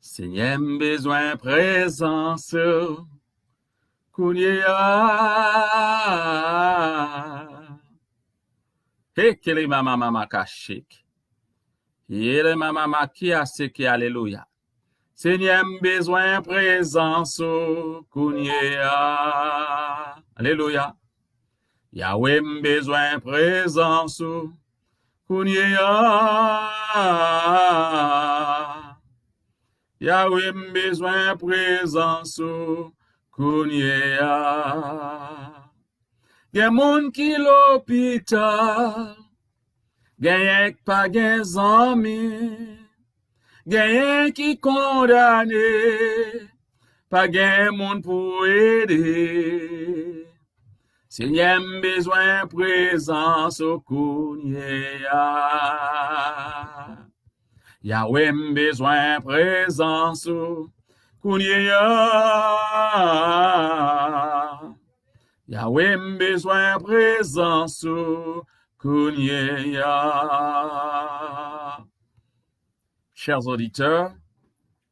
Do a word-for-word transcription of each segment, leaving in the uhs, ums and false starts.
Senyè, m bezwen prezans ou kounye a. Hekele mama mama kachik. Yele mama maki aseke, alelouya. Senyè, m bezwen prezans ou kounye a. Alelouya. Yawe, m bezwen prezans ou kounye a. Yawe, m bezwen prezans ou kounye a. Gen moun ki lopital, genyen k pa gen zanmi, genyen ki kondane, pa gen moun pou ede. Senyè, m bezwen prezans ou kounye a. Yawe, m bezwen prezans ou kounye a. Yawe, m bezwen prezans ou kounye a. Chers auditeurs,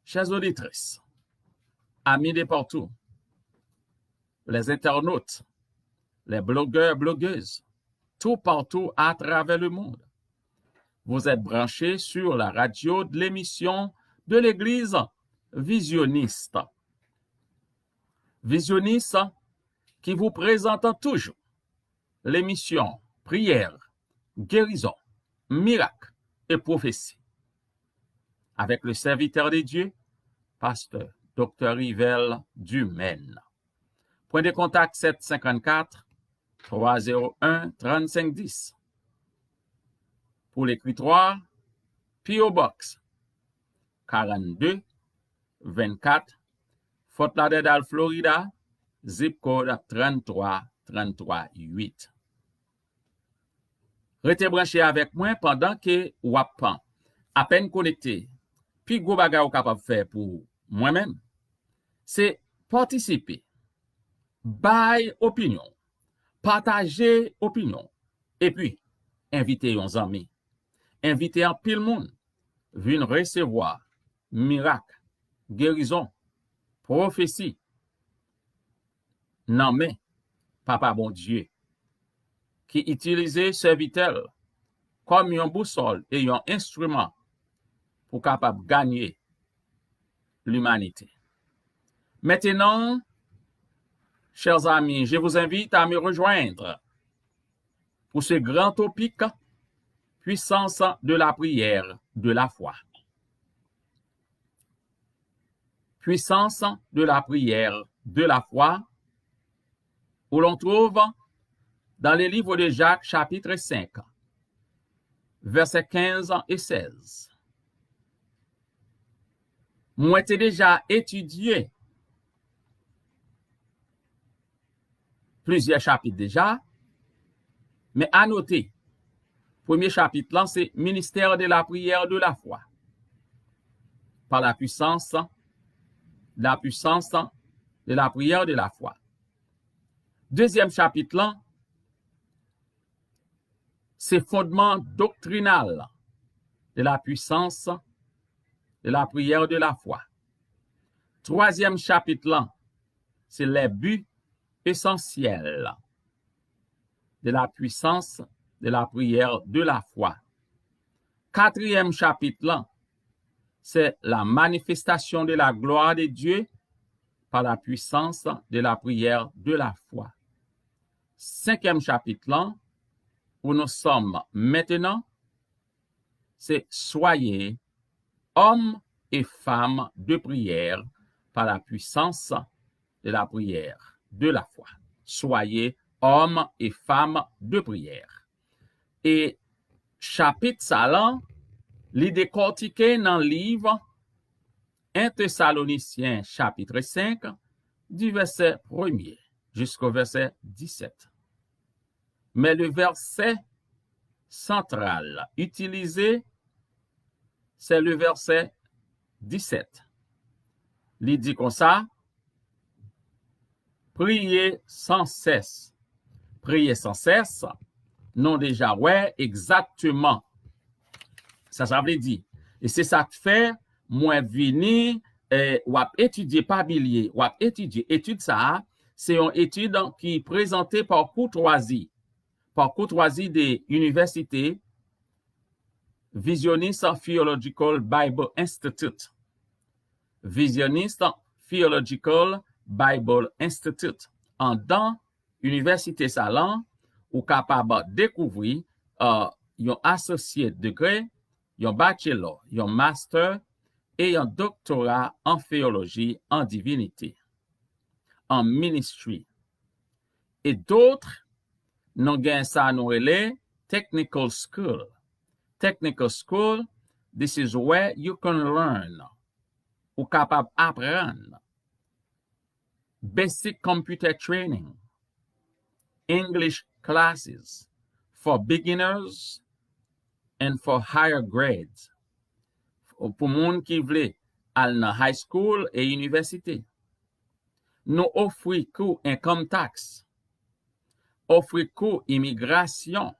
chères auditrices, amis de partout, les internautes, les blogueurs, blogueuses, tout partout à travers le monde. Vous êtes branchés sur la radio de l'émission de l'église Visioniste. Visioniste qui vous présente toujours l'émission Prière, Guérison, Miracle et Prophétie. Avec le serviteur de Dieu, pasteur Docteur Rivel Dumaine. Pwen de kontak sèt senkannkat, twa zewo en, trannsenk dis. Pou lekritwa, P O Box karannde, vennkat, Fort Lauderdale, Florida, zip kòd tranntwa tranntwa uit. Rete branche avèk mwen pandan ke w ap apèn konekte. Pi gwo bagay ou kapab fè pou mwen menm, se patisipe, bay opinyon, pataje opinyon, epi envite yon zanmi, envite anpil moun vin resevwa mirak, gerizon, pwofesi nan men Papa Bondye, ki itilize sèvitè l kòm yon bousòl e yon enstriman pou kapab ganye limanite. Maintenant, chers amis, je vous invite à me rejoindre pour ce grand topic, puissance de la prière, de la foi. Puissance de la prière, de la foi, où l'on trouve dans le livre de Jacques, chapitre cinq, versets quinze et seize. Mwen te deja etidye plizyè chapit deja, men anote, premye chapit lan se Ministère de la prière de la foi, par la puissance, la puissance de la prière de la foi. Dezyèm chapit lan se fondman doktrinal de la puissance de la prière de la foi. Twazyèm chapit lan se les buts essentiels de la puissance de la prière de la foi. Katriyèm chapit lan se la manifestation de la gloire de Dieu par la puissance de la prière de la foi. Senkyèm chapit lan, où nous sommes maintenant, se soyez hommes et femmes de prière par la puissance de la prière, de la foi. Soyez hommes et femmes de prière. E chapit sa lan, li dekòtike nan liv en Tesalonisyen, chapitre cinq, du verset premier jusqu'au verset dix-sept. Mais le verset central utilisé, c'est le verset dix-sept. Li di konsa, priye san sès. Priye san sès, nou deja wè egzakteman sa sa vle di. E se sa k fè mwen vini, eh, w ap etidye, pa bliye, w ap etidye. Etid sa a, se yon etid ki prezante pa Courtoisie, pa Courtoisie de Université Visionist Theological Bible Institute. Visionist Theological Bible Institute. Andan inivèsite sa lan, ou kapab dekouvri, uh, yon associate degree, yon bachelor, yon master e yon doktora an teyoloji, an divinite, an ministry. E dòt, nou gen sa nou rele technical school. Technical school, this is where you can learn. Ou kapab aprann. Basic computer training, English classes for beginners and for higher grades. Pou moun ki vle al nan high school e inivèsite. Nou ofri kou income tax, ofri kou imigrasyon.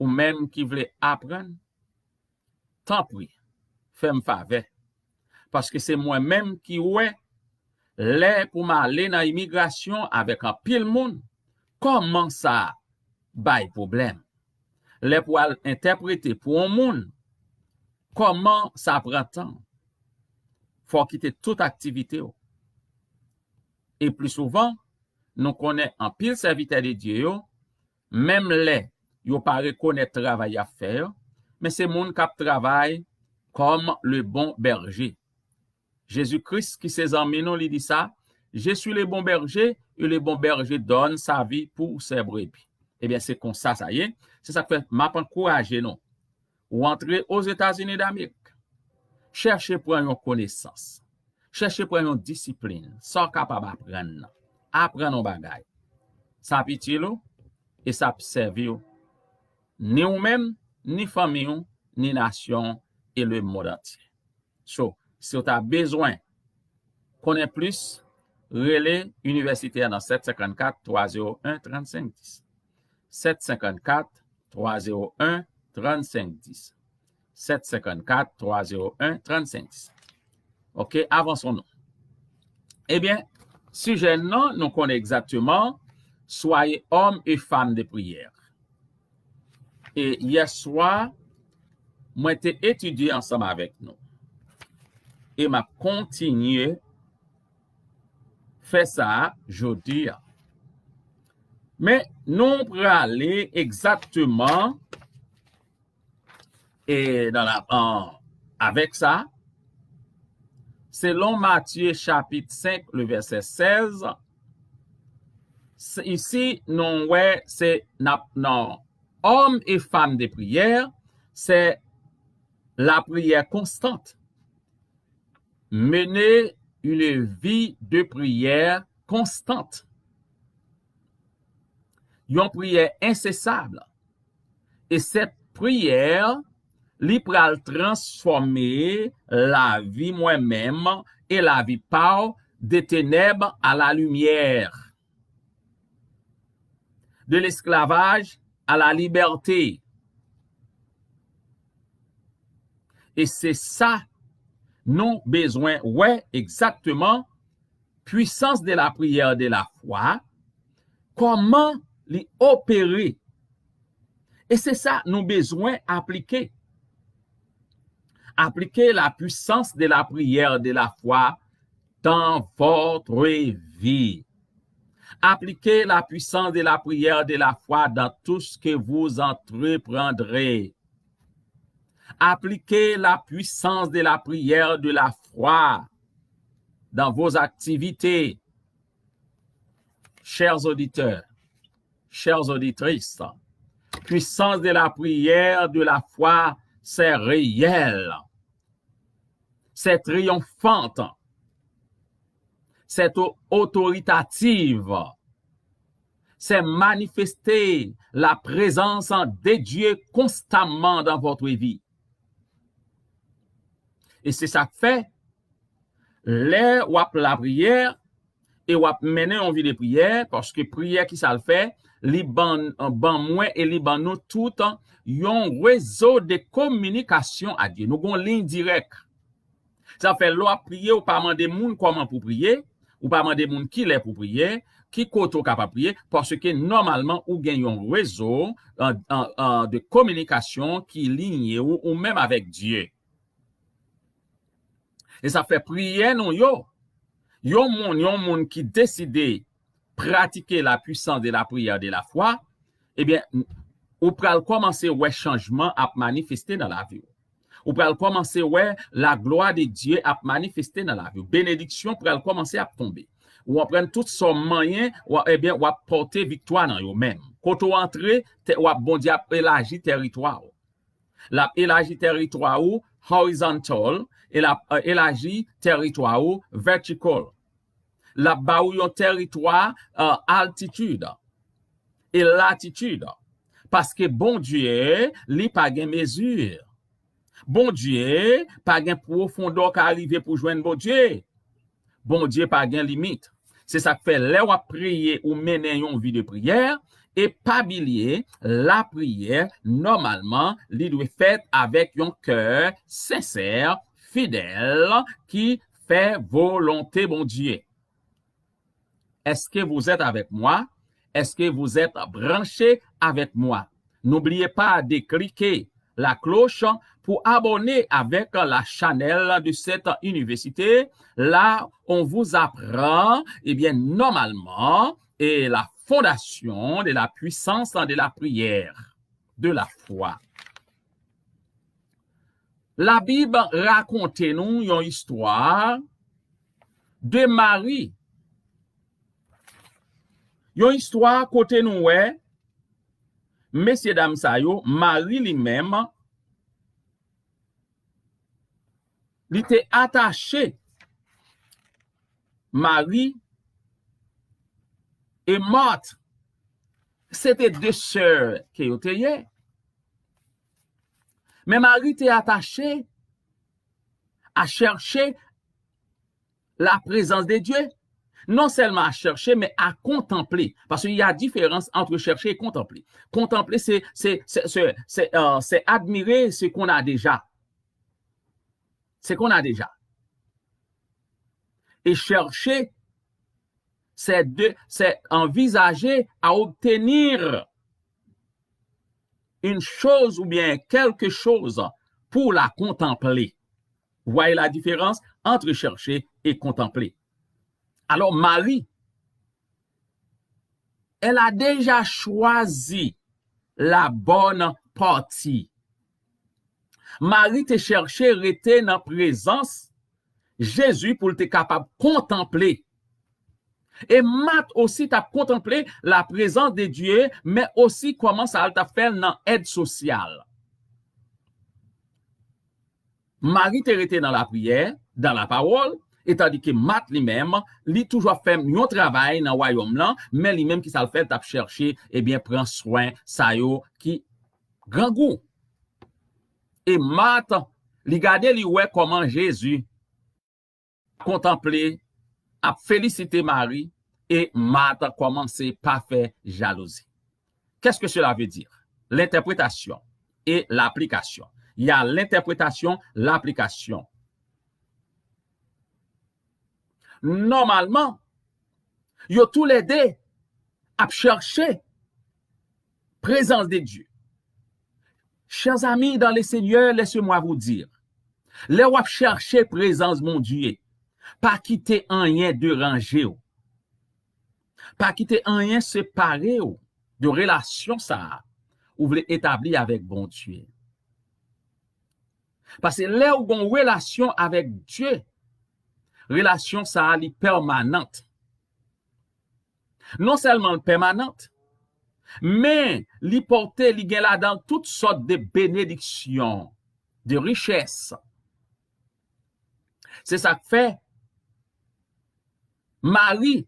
Ou menm ki vle aprann, tanpri, fè m favè. Paske se mwen menm ki wè lè pou m ale nan imigrasyon avèk anpil moun, kòman sa bay pwoblèm. Lè pou al entèprete pou yon moun, kòman sa pran tan. Fò w kite tout aktivite w. E pli souvan, nou konnen anpil sèvitè de Dye yo, menm lè yo pa rekonèt travay y ap fè yo, men se moun k ap travay kòm le bon bèje. Jezi Kris, ki se zanmi nou, li di sa, Je suis le bon berger, et le bon berger donne sa vie pour ses brebis. Ebyen, se konsa sa ye. Se sa k fè m ap ankouraje nou. Ou antre Ozetazini Damerik, chèche pran yon konesans. Chèche pran yon disiplin. Sa w kapab aprann nan. Aprann yon bagay. Sa ap itil ou e sa ap sèvi w. Ni ou menm, ni fanmi w, ni nasyon w e le mond antye. So, si w ta bezwen konnen plis, rele inivèsite a nan sèt senkannkat twa zewo en trannsenk dis. Sèt senkannkat twa zewo en trannsenk dis. Sèt senkannkat twa zewo en trannsenk dis. Ok, avansons-nous. Ebyen, sijè nan, nou konnen egzakteman, soyez hommes et femmes de prière. E yè swa, mwen te etidye ansanm avèk nou. E m ap kontinye fè sa jodi a. Men nou prale egzakteman e nan la, an, avèk sa, selon Matye chapit senk, le vèsè sèz, se, isi, nou wè, se n ap nan hommes et femmes de prière, c'est la prière constante. Mener une vie de prière constante. Yon priyè ensesab. E sèt priyè, li pral transfòme lavi mwen menm e lavi pa w de ténèbres à la lumière, de l'esclavage à la liberté. E se sa nou bezwen wè egzakteman, puissance de la prière de la foi, kòman li opere. E se sa nou bezwen aplike. Appliquez la puissance de la prière de la foi dans votre vie. Appliquez la puissance de la prière de la foi dans tout ce que vous entreprendrez. Appliquez la puissance de la prière de la foi dans vos activités. Chers auditeurs, chères auditrices, puissance de la prière de la foi, c'est réel, c'est triomphante, c'est au- autoritative, c'est manifester la présence de Dieu constamment dans votre vie. E se sa k fè, lè w ap lapriyè e w ap mennen yon vi de priyè, paske priyè, ki sa l fè? Li ban, ban mwen e li ban nou tout yon rezo de kominikasyon a Dye. Nou gen yon liy dirèk Sa fè, lè w ap priye, ou pa mande moun kòman pou priye, ou pa mande moun kilè pou priye, ki kote w kapab priye, paske nòmalman ou gen yon rezo, an, an, an, de kominikasyon ki linye ou, ou menm avèk Dye. E sa fè priyè nou yo, yon moun, yon moun ki deside pratike la puissance de la prière de la foi, ebyen, ou pral kòmanse wè chanjman ap manifeste nan lavi w. Ou pral kòmanse wè la gloire de Dieu ap manifeste nan lavi w. Benediksyon pral kòmanse ap tonbe. Ou aprann tout sa w manyen, w a, ebyen, w ap pòte viktwa nan yo menm. Kote w antre, tè, w ap, Bondye ap elaji tèritwa w. L ap elaji tèritwa ou horizontal, e l ap, eh, elaji tèritwa ou vertical. L ap ba ou yon tèritwa, eh, altitid e latitid. Paske Bondye, li pa gen mezi. Bondye pa gen pwofondè w ka rive pou jwenn Bondye. Bondye pa gen limit. Se sa k fè lè w ap priye, ou mennen yon vi de priyè, e pa bliye, lapriyè, nòmalman, li dwe fèt avèk yon kè sensè, fidèl, ki fè volonte Bondye. Est-ce que vous êtes avec moi? Est-ce que vous êtes branché avec moi? N'oubliez pas de cliquer la cloche pour abonner avec la chaîne de cette université. Là, on vous apprend, eh bien, normalement, et la fondation de la puissance de la prière, de la foi. Labib rakonte nou yon istwa de Mari. Yon istwa kote nou wè, mesye dam sa yo, Mari li menm, li te atache. Mari e Mat, se te de sè ke yo te ye. Men Mari te atache à chercher la présence de Dieu. Non sèlman à chercher, mais à contempler. Parce qu'il y a différence entre chercher et contempler. Contempler, c'est, c'est, c'est, c'est, c'est, euh, c'est admirer ce qu'on a déjà. Ce qu'on a déjà. Et chercher, c'est de, c'est envisager à obtenir une chose ou bien quelque chose pour la contempler. Voyez la différence entre chercher et contempler. Alors, Marie, elle a déjà choisi la bonne partie. Mari te chèche rete nan prezans Jezi pou l te kapab kontanple. E Mat osi t ap kontanple la prezans de Dye, men osi kòman sa l t ap fè l nan èd sosyal. Mari te rete nan lapriyè, dans la parole, etandike Mat li menm, li toujou ap fè yon travay nan wayòm lan, men li menm ki sa l fè, l t ap chèche, ebyen, pran swen sa yo ki grangou. E Mat, li gade, li wè kòman Jezi kontanple, ap felisite Mari, e Mat kòmanse pa fè jalouzi. Qu'est-ce que cela veut dire? L'interprétation et l'application. Il y a l'interprétation, l'application. Nòmalman, yo toulède ap chèche prezans de Dye. Chers amis dans le Seigneur, laissez-moi vous dire, lè w ap chèche prezans Bondye, pa kite anyen deranje w. Pa kite anyen separe w de relasyon sa a ou vle etabli avèk Bondye. Paske lè w gon relasyon avèk Dye, relasyon sa a li pèmanant. Non sèlman l pèmanant, men li pòte, li gen ladan l tout sòt de benediksyon, de richès. Se sa k fè Mari,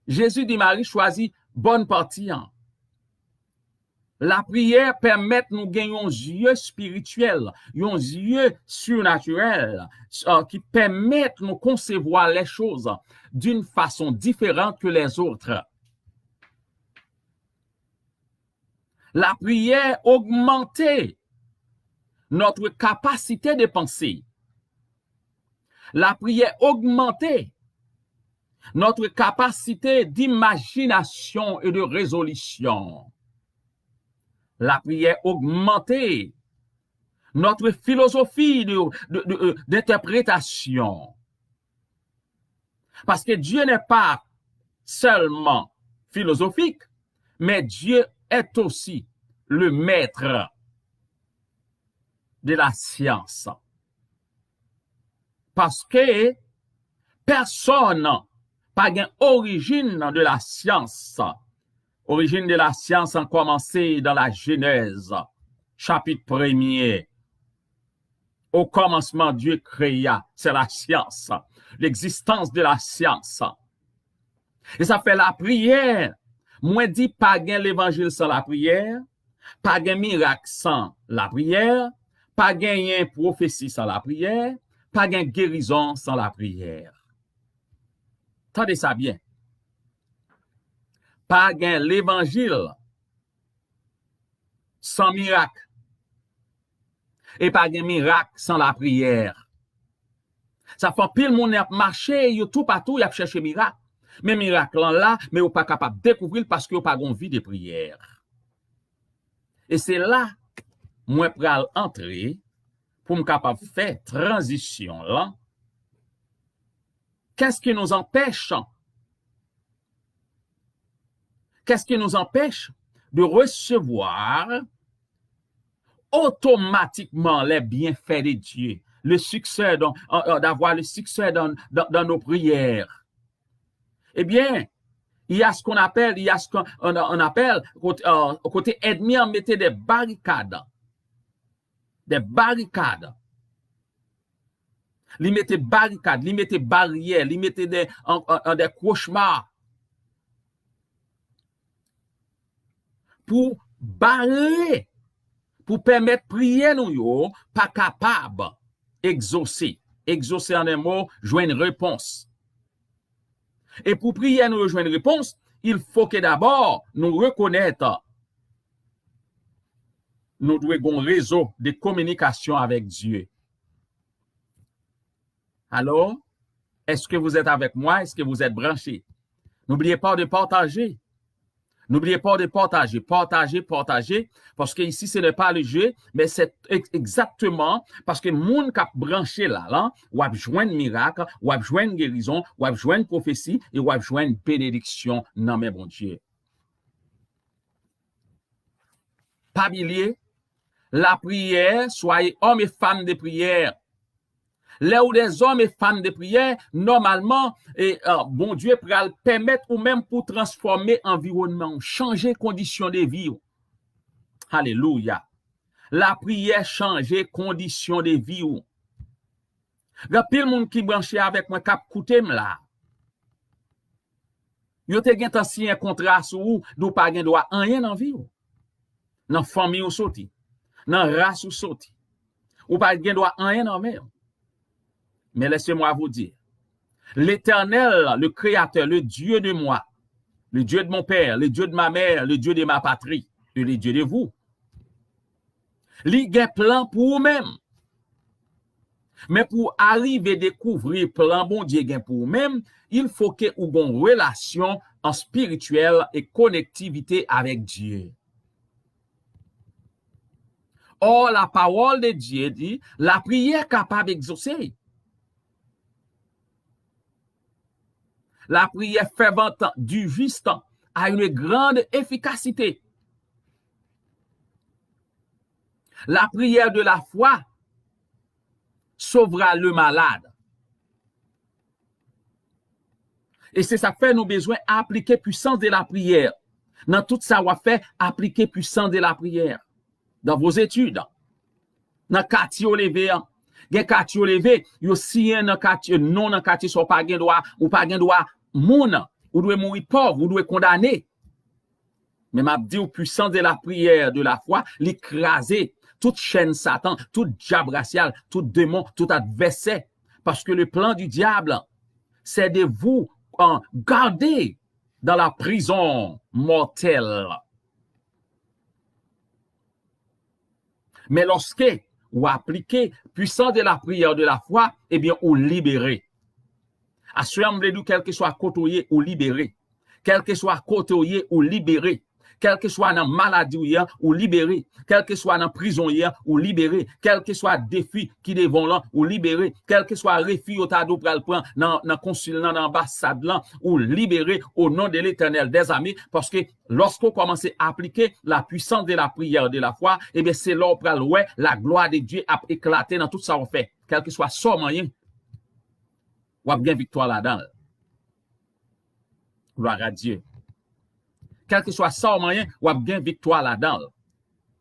Jezi di Mari chwazi bòn pati an. Lapriyè pèmèt nou gen yon zye espirityèl, yon zye sinatirèl, euh, ki pèmèt nou konsevwa les choses d'une façon différente que les autres. Lapriyè ogmante notre capacité de penser. La prière augmente notre capacité d'imagination et de résolution. La prière augmente notre philosophie de, de, de, euh, d'interprétation. Parce que Dieu n'est pas seulement philosophique, mais Dieu est aussi le maître de la science. Paske pèsonn pa gen orijin de la syans. Orijin de la syans an kòmanse dans la Genèse, chapit premye. Au commencement, Dieu créa, c'est la science, l'existence de la science. E sa fè lapriyè. Mwen di pa gen levanjil san lapriyè, pa gen mirak san lapriyè, pa genyen pwofesi san lapriyè, pa gen gerizon san lapriyè. Tande sa byen. Pa gen levanjil san mirak. E pa gen mirak san lapriyè. Sa fè anpil moun ap mache, yo toupatou, y ap chèche mirak. Men mirak lan la, men yo pa kapab dekouvri l paske yo pa gen yon vi de priyè. E se la mwen pral antre pou m kapab fè tranzisyon lan. Qu'est-ce qui nous empêche? Qu'est-ce qui nous empêche de recevoir automatiquement les bienfaits de Dieu, le succès dans, euh, euh, d'avoir le succès dans, dans, dans nos prières? Eh bien, il y a ce qu'on appelle, il y a ce qu'on on, on appelle, kote, euh, kote ènmi an mete de barikad. De barikad. Li mete barikad, li mete baryè, li mete de, an, an, an de kochma pou bare, pou pèmèt priyè nou yo pa kapab egzose. Egzose, an en mo, jwenn repons. E pou priyè nou yo jwenn repons, il faut que d'abord nou rekonèt nou dwe gon rezo de kominikasyon avèk Dye. Alors, est-ce que vous êtes avec moi? Est-ce que vous êtes branché? N'oubliez pas de partager. N'oubliez pas de partager. Partager, partager. Parce que ici, ce n'est pas le jeu, mais c'est ex- exactement parce que moun k ap branche la, la, w ap jwenn mirak, w ap jwenn gerizon, w ap jwenn pwofesi, e w ap jwenn benediksyon nan men Bondye. Pa bliye, lapriyè, soyez homme et femme de prière. Lè ou des hommes et femmes de prière, nòmalman, e, e, Bondye pral pèmèt ou menm pou transfòme anviwònman w, chanje kondisyon de vi w. Alelouya. Lapriyè chanje kondisyon de vi w. Gen anpil moun ki branche avèk mwen, k ap koute m la. Yo te gentan siyen kontra sou ou, di w pa gen dwa anyen nan vi w. Nan fanmi w soti, nan ras ou soti. Ou pa gen dwa anyen nan men w. Mais laissez-moi vous dire, l'Éternel, le Créateur, le Dieu de moi, le Dieu de mon père, le Dieu de ma mère, le Dieu de ma patrie, et le Dieu de vous, li gen plan pou ou menm. Men pou w arive dekouvri plan Bondye gen pou ou menm, il faut que ou gon relasyon an spirityèl e konektivite avèk Dye. Or, la parole de Dieu dit, lapriyè kapab egzose. La prière fervente du juste a une grande efficacité. La prière de la foi sauvera le malade. E se sa k fè nou bezwen aplike puissance de la prière. Nan tout sa w ap fè, aplike puissance de la prière. Dans vos études. Nan katye w leve an. Gen katye w leve, yo siyen nan katye, non nan katye sa w pa gen dwa, ou pa gen dwa moun, ou dwe mouri pòv, ou dwe kondane. Men m ap di w, puissance de la prière, de la foi, li kraze tout chèn Satan, tout dyab rasyal, tout demon, tout advèsè. Paske le plan du diable, c'est de vous, euh, garder dans la prison mortelle. Men lòske ou aplike puissance de la prière de la foi, ebyen, ou libere. Aswè a, m vle di w, kèlkeswa kote w ye, ou libere. Kèlkeswa kote w ye, ou libere. Kèlkeswa nan maladi w ye a, ou libere. Kèlkeswa nan prizon w ye a, ou libere. Kèlkeswa defi ki devan w lan, ou libere. Kèlkeswa refi yo ta di w pral pran nan, nan konsil lan, nan anbasad lan, ou libere au nom de l'Éternel des armées, paske lòske w kòmanse aplike la puissance de la prière de la foi, ebyen, se la w pral wè la gloire de Dieu ap eklate nan tout sa w fè. Kèlkeswa sa w manyen, w ap gen viktwa ladan l. Gloire à Dieu. Kèlkeswa sa w manyen, w ap gen viktwa ladan l.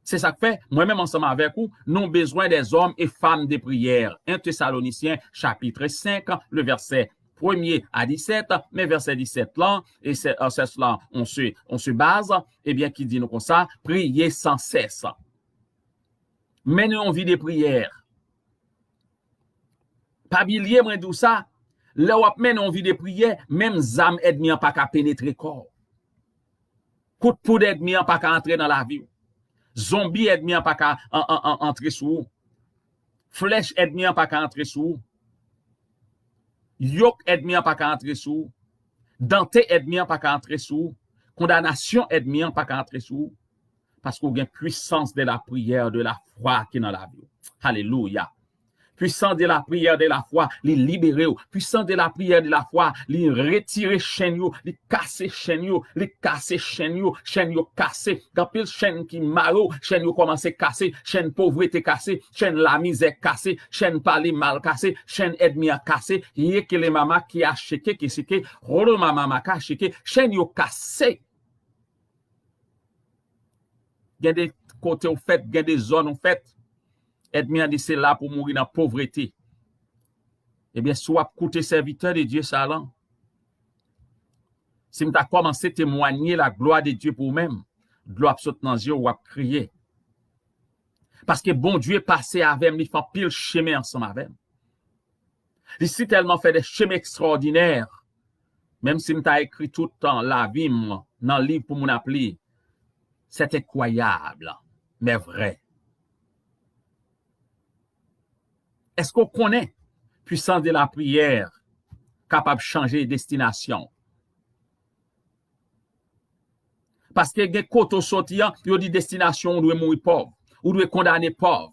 Se sa k fè, mwen menm ansanm avèk ou, nou bezwen des hommes et femmes de prière. Un Thessaloniciens chapitre cinq, le verset premier à dix-sept, men vèsè disèt lan, e se, euh, c'est là on se, on se base, ebyen, ki di nou konsa, priez sans cesse. Mennen yon vi de priyè. Pa bliye, mwen di w sa, lè w ap mennen yon vi de priyè, menm zam ènmi an pa ka penetre kò w. Kout poud ènmi an pa ka antre nan lavi w. Zonbi ènmi an pa ka an, an, an, antre sou ou. Flèch ènmi an pa ka antre sou ou. Yok ènmi an pa ka antre sou ou. Dante ènmi an pa ka antre sou ou. Kondanasyon ènmi an pa ka antre sou ou. Paske w gen puissance de la prière, de la foi ki nan lavi w. Alelouya. Puissance de la prière, de la foi, li libere w. Puissance de la prière, de la foi, li retire chenn yo, li kase chenn yo, li kase chenn yo, chenn yo kase. Gen anpil chenn ki mare w, chenn yo kòmanse kase, chenn povrete kase, chenn lamizè kase, chenn pale mal kase, chenn ènmi an kase, yekele mama ki acheke, ki seke, rolo mama maka acheke, chenn yo kase. Gen de kote w fèt, gen de zòn w fèt. Ènmi an di se la pou mouri nan povrete. Ebyen, si w ap koute sèvitè de Dye sa lan, si m ta kòmanse temwanye la gloire de Dieu pou ou menm, dlo ap sot nan zye w, w ap kriye. Paske Bondye pase avè m, li fè anpil chemen ansanm avè m. Li sitèlman fè de chemen ekstwòdinè. Menm si m ta ekri tout tan lavi m nan liv pou moun ap li, c'est incroyable, mais vrai. Èske w konnen puissance de la prière kapab chanje destinasyon w? Paske gen kote w soti an, yo di destinasyon w dwe mouri pòv. Ou dwe kondane pòv.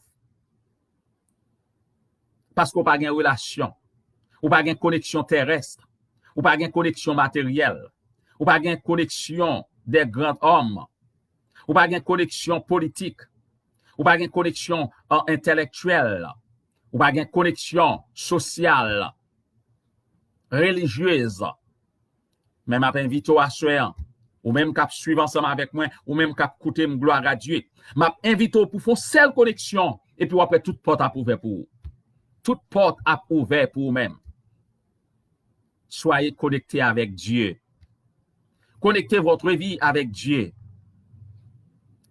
Paske w pa gen relasyon. Ou pa gen koneksyon terès. Ou pa gen koneksyon materyèl. Ou pa gen koneksyon de gran òm. Ou pa gen koneksyon politik. Ou pa gen koneksyon, an, entèlektyèl. Ou pa gen koneksyon sosyal, relijyez. Men m ap envite w aswè an, ou menm k ap swiv ansanm avèk mwen, ou menm k ap koute m, gloire à Dieu. M ap envite w pou fè yon sèl koneksyon, epi w ap wè tout pòt ap ouvè pou ou. Tout pòt ap ouvè pou ou menm. Soyez connectés avec Dieu. Connectez votre vie avec Dieu.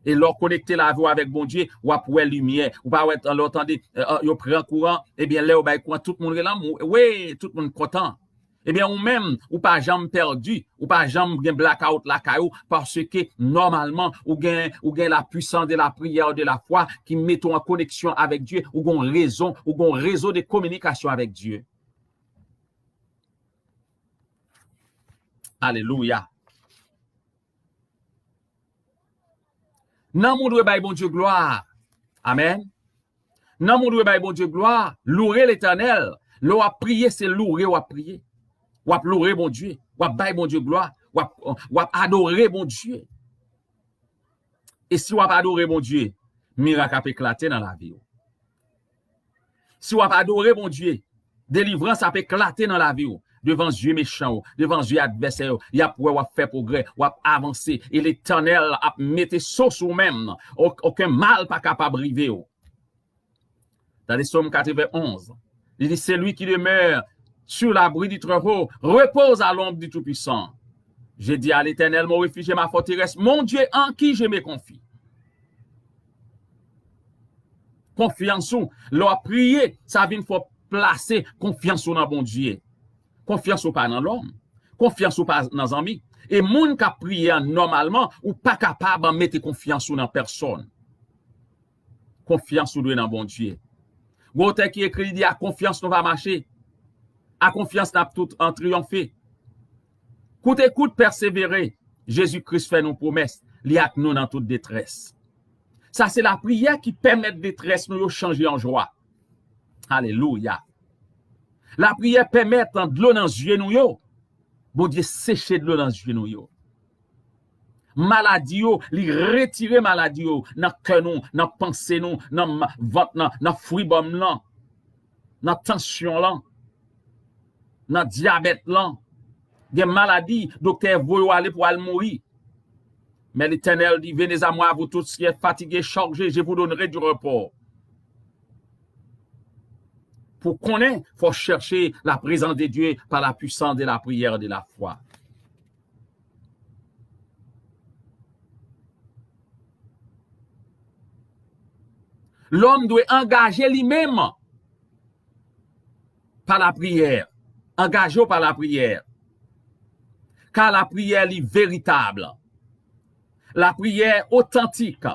E lè w konekte lavi w avèk Bondye, w ap wè limyè. Ou pa wè, lè w tande, eh, eh, yo pran kouran, ebyen, lè yo bay kouran, tout moun rele anmou. Wi, tout moun kontan. Ebyen, ou menm, ou pa janm pèdi, ou pa janm gen blackout lakay ou, paske nòmalman, ou gen, ou gen la puissance de la prière, de la foi ki mete w an koneksyon avèk Dye, ou gen yon rezon, ou gen yon rezo de kominikasyon avèk Dye. Alelouya. Nanm ou dwe bay Bondye glwa. Amèn. Nanm ou dwe bay Bondye glwa. Loure Letènèl. Lè w ap priye, se loure w ap priye. W ap loure Bondye. W ap bay Bondye glwa. W ap, w ap adore Bondye. E si w ap adore Bondye, mirak ap eklate nan lavi w. Si w ap adore Bondye, delivrans ap eklate nan lavi w. Devan zye mechan yo, devan zye advèsè yo, y ap wè w ap fè pwogrè, w ap avanse, e Letènèl ap mete so sou ou menm. O-, okenn mal pa kapab rive w. Tande Sòm katrevenn onz. Li di, celui qui demeure sur l'abri du Très-Haut repose à l'ombre du Tout-Puissant. Je dis à l'Éternel, mon refuge et ma forteresse, mon Dieu en qui je me confie. Konfyans ou, lè w ap priye, sa vin fè w plase konfyans ou nan Bondye. Konfyans ou pa nan lòm. Konfyans ou pa nan zanmi. E moun k ap priye an, nòmalman, ou pa kapab mete konfyans ou nan pèsòn. Konfyans ou dwe nan Bondye. Gon otè ki ekri, li di, a konfyans nou va mache. A konfyans n ap tout an triyonfe. Koute kout, pèsevere. Jezi Kris fè nou pwomès. Li ak nou nan tout detrès. Sa se lapriyè ki pèmèt detrès nou yo chanje an jwa. Alelouya. Lapriyè pèmèt dlo nan zye nou yo. Bondye seche dlo nan zye nou yo. Maladi yo, li retire maladi yo nan kè nou, nan panse nou, nan ma- vant nan, nan fribòm lan, nan tansyon lan, nan dyabèt lan. Gen maladi, doktè voye w ale pou w al mouri. Men Letènèl di, venez à moi, vous tous qui êtes fatigués, chargés, je vous donnerai du repos. Pou konnen, fò chèche la prezans de Dye pa la pwisans de la priyè, de la fwa. Lòm dwe angaje li menm pa lapriyè. Angaje w pa lapriyè. Ka lapriyè li veritab. Lapriyè otantik.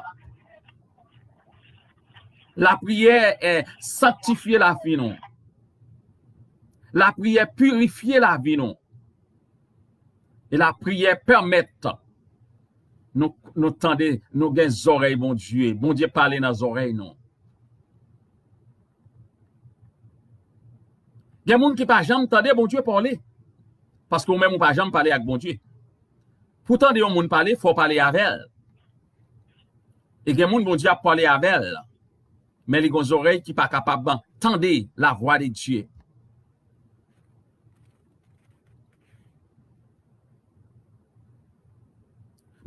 Lapriyè eh, sanktifye lavi nou. Lapriyè pirifye lavi nou. E lapriyè pèmèt nou, nou tande, nou gen zòrèy Bondye. Bondye pale nan zòrèy nou. Gen moun ki pa janm tande Bondye pale. Paske ou menm ou pa janm pale ak Bondye. Pou tande yon moun pale, fò w pale avè l. E gen moun Bondye ap pale avè l. Men li gon zòrèy ki pa kapab tande la voix de Dieu.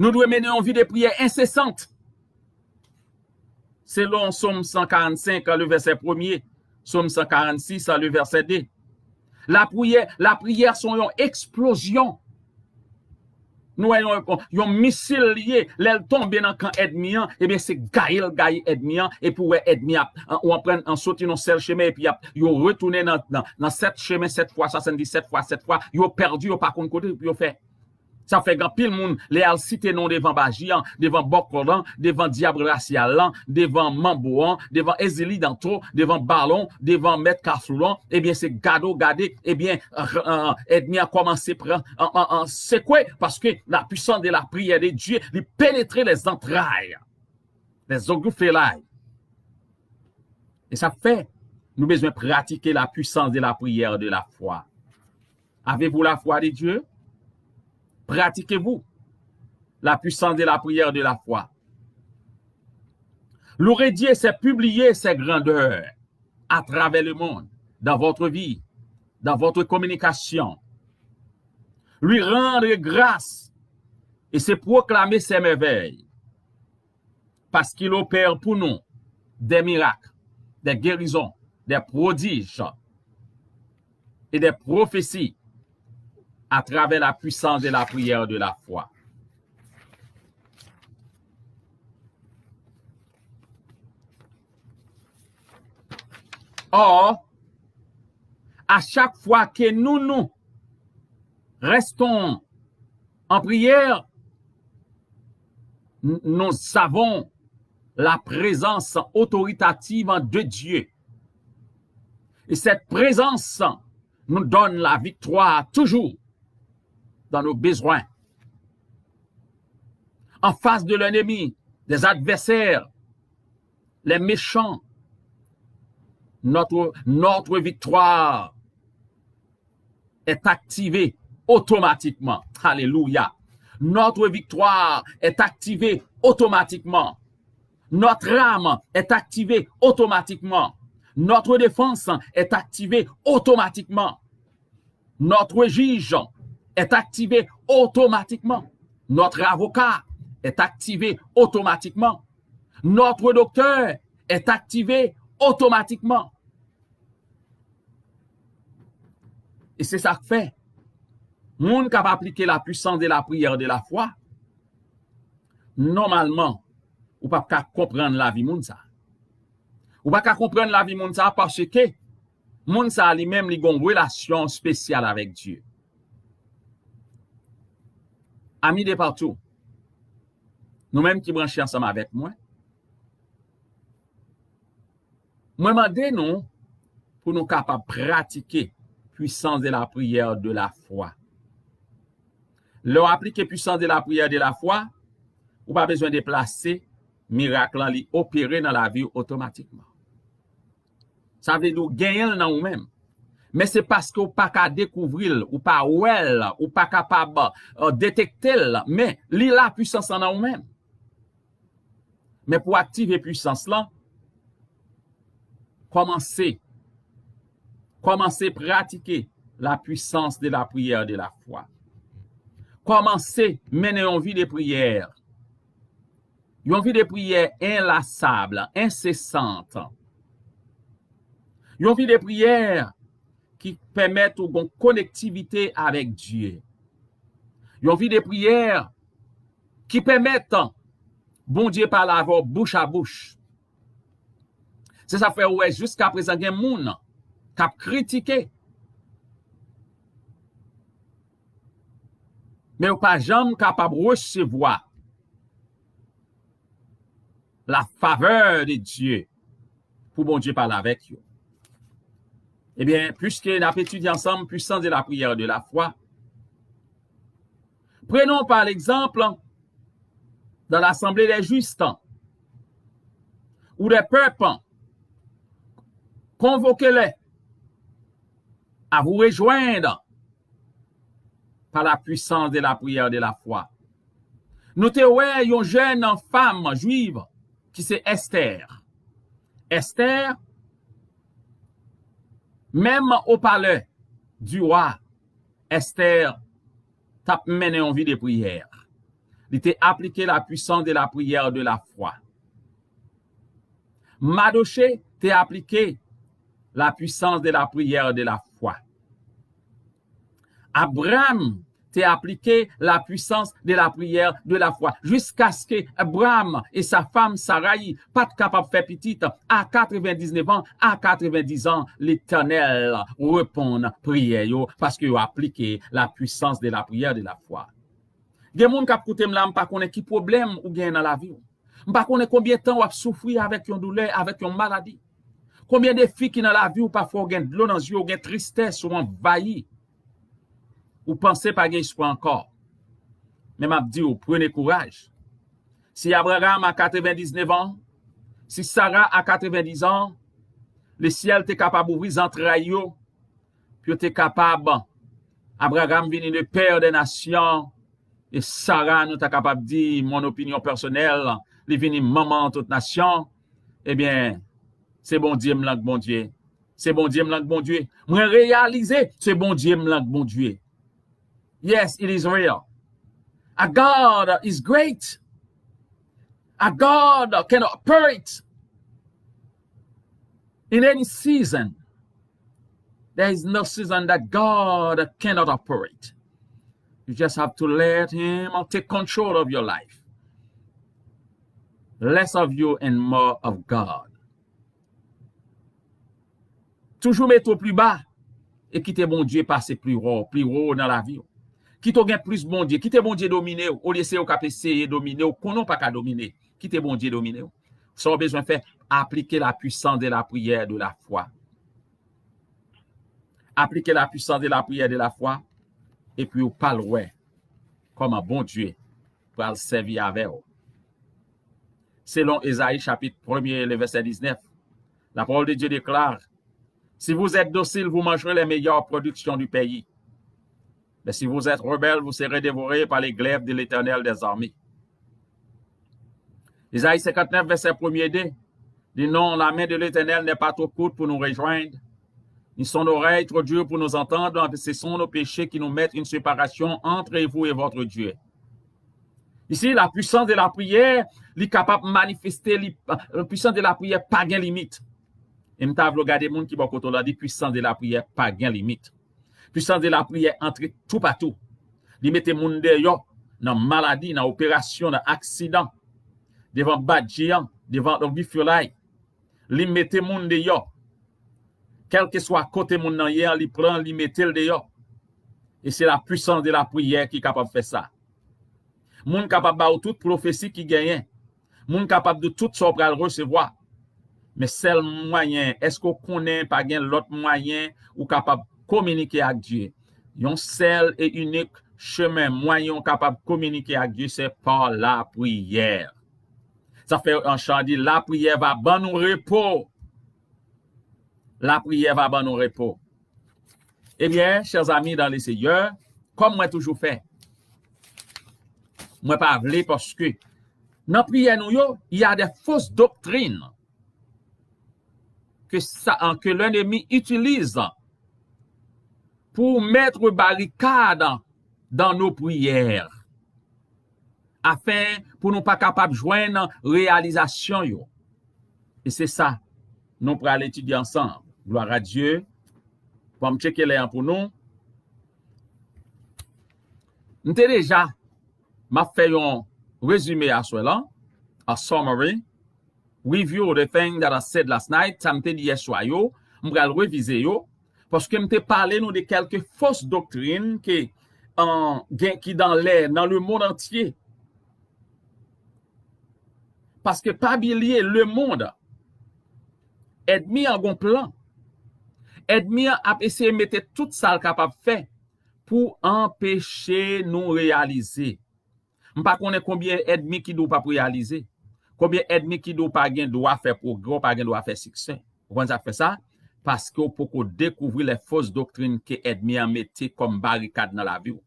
Nou dwe mennen yon vi de priyè ensesant. Selon Sòm san karannsenk, le vèsè premye, Sòm san karannsis, le vèsè de. Lapriyè, lapriyè se yon eksplozyon. Nou wè yon, yon misil li ye, lè l tonbe nan kan ènmi an, ebyen se gaye l gaye ènmi an, epi w wè ènmi ap, ou aprann an soti nan sèl chemen, epi ap, yo retounen nan, nan, nan sèt chemen, sèt fwa, swasanndisèt fwa, sèt fwa, yo pèdi, yo pa konn kote pou yo fè. Sa fè gen anpil moun, lè y al site non devan baji an, devan bòkò lan, devan dyab rasyal lan, devan manbo an, devan Ezili Danto, devan Balon, devan Mèt Kafou lan, ebyen se gade w gade, ebyen ènmi an kòmanse pran an, an, an sekwe, paske la puissance de la prière de Dieu, li penetre les entrailles, les orgufelay. E sa fè, nou bezwen pratike la puissance de la prière de la foi. Avez-vous la foi de Dieu? Pratiquez-vous la puissance de la prière de la foi? Louer Dieu, c'est publier ses grandeurs à travers le monde, dans votre vie, dans votre communication. Lui rendre grâce, et c'est proclamer ses merveilles. Parce qu'il opère pour nous des miracles, des guérisons, des prodiges et des prophéties à travers la puissance de la prière de la foi. Or, à chaque fois que nous nous restons en prière, n- nous avons la présence autoritative de Dieu. Et cette présence nous donne la victoire toujours dans nos besoins. En face de l'ennemi, des adversaires, les méchants, notre, notre victoire est activée automatiquement. Alléluia. Notre victoire est activée automatiquement. Notre âme est activée automatiquement. Notre défense est activée automatiquement. Notre juge est activé automatiquement. Notre avocat est activé automatiquement. Notre docteur est activé automatiquement. E se sa k fè, moun k ap aplike la puissance de la prière de la foi, nòmalman, ou p ap ka konprann lavi moun sa. Ou pa ka konprann lavi moun sa paske moun sa li menm li gon relasyon espesyal avèk Dye. Ami de patou, nou menm ki branche ansanm avèk mwen, Mwen mande nou pou nou kapab pratike puissance de la prière de la foi. Lè w aplike puissance de la prière de la foi, ou pa bezwen deplase, mirak lan li opere nan lavi w otomatikman. Sa vle di w genyen l nan ou menm. Men se paske w pa ka dekouvri l, ou pa wè l, ou pa kapab, euh, detekte l, men li la, pwisans lan nan ou menm. Men pou aktive pwisans lan, kòmanse, kòmanse pratike la puissance de la prière de la foi. Kòmanse mennen yon vi de priyè. Yon vi de priyè enlasab, ensesant. Yon vi de priyè ki pèmèt ou gon konektivite avèk Dye. Yon vi de priyè ki pèmèt Bondye pale avè w bouch a bouch. Se sa fè ou wè jiska prezan gen moun k ap kritike. Men yo pa janm kapab resevwa la faveur de Dieu pou Bondye pale avèk yo. Ebyen, puiske n ap etidye ansanm puissance de la prière de la foi, prenons par exemple dans l'assemblée des justes ou des peuples, convoquez-les à vous rejoindre par la puissance de la prière de la foi. Nou te wè yon jèn fanm jwiv ki se Esther. Esther, menm o palè di wa, Esther t ap mennen yon vi de priyè. Li te aplike la puissance de la prière de la foi. Madoche te aplike la puissance de la prière de la foi. Abraham te aplike la puissance de la prière de la foi, jiskaske Abraham e sa fanm Sarayi pa t kapab fè pitit. A katrevendiznèf an, a katrevendiz an, Letènèl reponn priyè yo, paske yo aplike la puissance de la prière de la foi. Gen moun k ap koute m la, m pa konnen ki pwoblèm ou gen nan lavi w. M pa konnen konbyen tan w ap soufri avèk yon doulè, avèk yon maladi. Konbyen defi ki nan lavi w, pafwa w gen dlo nan zye w, gen tristès, ou anvayi. Ou panse pa gen espwa ankò. Men m ap di w, prenez courage. Si Abraham a katrevendiznèf an, si Sara a katrevendiz an, lesyèl te kapab ouvri zantray yo, pou yo te kapab, Abraham vini le père des nations, e Sara, nou ta kapab di, mon opinion personnelle, li vini manman tout nasyon, ebyen, se Bondye m lan k Bondye. Se Bondye m lan k Bondye. Mwen reyalize, se Bondye m lan k Bondye. Yes, it is real. Our God is great. Our God can operate in any season. There is no season that God cannot operate. You just have to let Him take control of your life. Less of you and more of God. Toujou mete w pli ba e kite Bondye pase pli wo, pli wo nan lavi w. Kite w gen plis Bondye, kite Bondye domine w, olye se yo k ap eseye domine w, konnen w pa ka domine. Kite Bondye domine w. Sa w bezwen fè, aplike la puissance de la prière de la foi. Aplike la puissance de la prière de la foi, epi w pral wè kòman Bondye pral sèvi avè w. Selon Ezayi chapit premye, le vèsè diznèf, la parole de Dieu déclare, si vous êtes dociles, vous mangerez les meilleures productions du pays. Mais si vous êtes rebelles, vous serez dévorés par les glaives de l'Éternel des armées. Ezayi senkantnèf, vèsè premye de, di non, la main de l'Éternel n'est pas trop courte pour nous rejoindre, ni son oreille trop dure pour nous entendre, c'est son nos péchés qui nous mettent une séparation entre vous et votre Dieu. Isi, la puissance de la prière, li kapab manifeste, li, la puissance de la prière pa gen limit. E m ta vle w gade moun ki bò kote w la, di puissance de la prière pa gen limit. Puissance de la prière antre toupatou. Li mete moun deyò nan maladi, nan operasyon, nan aksidan, devan badji an, devan lòk bifyolay. Li mete moun deyò. Kèlkeswa kote moun nan ye an, li pran, li mete l deyò. E se la puissance de la prière ki kapab fè sa. Moun kapab ba w tout pwofesi ki genyen. Moun kapab di w tout sa w pral resevwa. Men sèl mwayen, èske w konnen pa gen lòt mwayen ou kapab kominike ak Dye? Yon sèl e inik chemen, mwayen ou kapab kominike ak Dye, se pa lapriyè. Sa fè yon chan di, lapriyè va ban nou repo. Lapriyè va ban nou repo. Ebyen, chè zami dan le Seyè, kòm mwen toujou fè, mwen pa vle paske nan priyè nou yo, il y a des fausses doctrines que, sa, que l'ennemi utilise pour mettre barricade dans nos prières, afin pou nou pa kapab jwenn reyalizasyon yo. E se sa nou pral etidye ansanm. Glwa a Dye. Bon, m tcheke lè an pou nou. M te deja, m ap fè yon rezime aswè lan, a summary, review the thing that I said last night, sa m te di yè swa yo, m pral revize yo, paske m te pale nou de kèlke fos doktrin ke, an, gen ki dan lè, nan le mond antye. Paske pa bliye, le mond, ènmi an gon plan. Ènmi an ap eseye mete tout sa l kapab fè pou anpeche nou reyalize. M pa konnen konbyen ènmi ki di w p ap reyalize. Konbyen ènmi ki di w pa gen dwa fè pwogrè, w pa gen dwa fè siksè. Ou konn sa k fè sa? Paske w poko dekouvri lè fos doktrin ke ènmi an mete kòm barikad nan lavi w.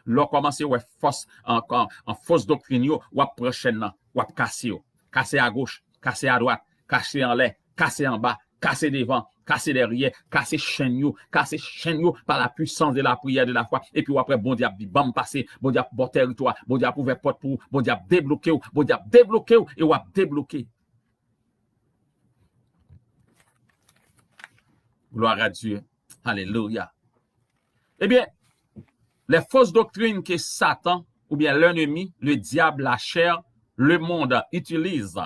Lè w kòmanse wè fos, an, an, an fos doktrin yo, w ap pran chèn nan, w ap kase yo. Kase agoch, kase adwat, kase anlè, kase anba, kase devan, kase dèyè, kase chenn yo, kase chenn yo par la puissance de la prière, de la foi. Epi w ap wè Bondye ap di, "Ban m pase," Bondye ap ba w tèritwa, Bondye ap ouvè pòt pou ou, Bondye ap debloke w, Bondye ap debloke w, e w ap debloke. Gloire à Dieu. Alelouya. Ebyen, les fausses doctrines que Satan, oubyen l'ennemi, le diable, la chair, le monde utilise